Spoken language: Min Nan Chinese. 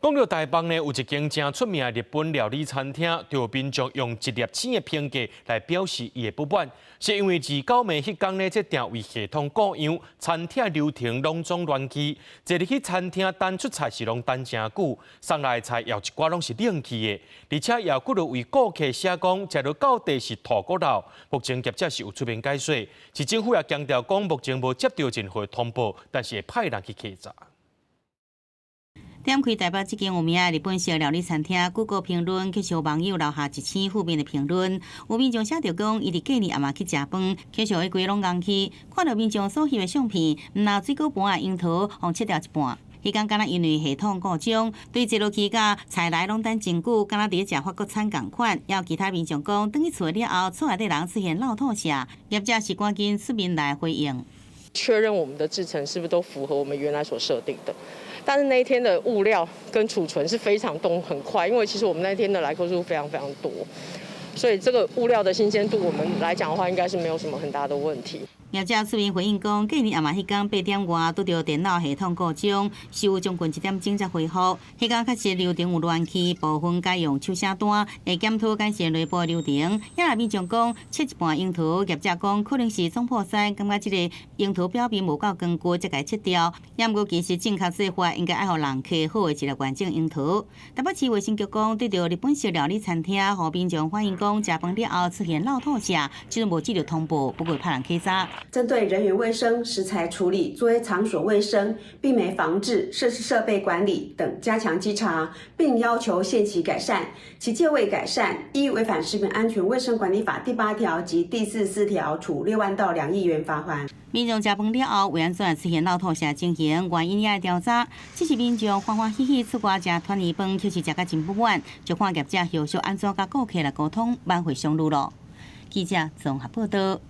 講到台北呢，有一間誠出名的日本料理餐廳，就有民眾用一粒星的評價來表示伊的不滿，是因為29暝彼工呢，這訂位系統故障，餐廳流程攏總亂去，坐入去餐廳等出菜時攏等誠久，送來的菜也有一寡攏是冷去的，而且也有幾落位顧客寫講，食落到底是吐骨頭。目前業者是有出面解說，市政府也強調講，目前無接到任何通報，但是會派人去稽查。點開台北這間有名的日本式料理餐廳，谷歌評論去予網友留下一星負面的評論。有民眾寫著講，伊佇過年暗暝去食飯，去予規攏𠢕去，看著民眾所翕的相片，毋但水果盤的櫻桃予切掉一半。彼工敢若因為系統故障，對坐落去佮菜來攏等真久，敢若佇咧食法國餐仝款。也有其他民眾講，轉去厝了後，厝內底人出現落吐瀉，業者是趕緊出面來回應。確認我們的製程是不是都符合我們原來所設定的。但是那一天的物料跟儲存是非常動很快，因為其實我們那天的來客數非常非常多，所以這個物料的新鮮度，我們來講的話，應該是沒有什麼很大的問題。業者出面回應講，過年暗暝彼工8點外拄著電腦系統故障，是有將近一點鐘才恢復。彼工確實流程有亂去，部分改用手寫單，會檢討改善內部流程。也有民眾講，切一半櫻桃，業者講可能是總鋪師感覺這個櫻桃表面無夠光滑，才共切掉。也毋過其實正確做法應該愛予人客好的一粒完整櫻桃。台北市衛生局講，對著日本式料理餐廳，予民眾反映講，食飯了後出現落吐瀉，這陣無接著通報，不過派人稽查。針對人員衛生、食材處理、作業場所衛生、病媒防治、設施設備管理等加強稽查，並要求限期改善。期屆未改善，依違反食品安全衛生管理法第八條及第44條，處6萬到2億元罰鍰。民眾食飯了後，為按怎出現落吐瀉情形，原因也會調查。只是民眾歡歡喜喜出外食團圓飯，卻是食甲真不滿，就看業者後續按怎佮顧客來溝通，挽回聲譽囉。記者綜合報道。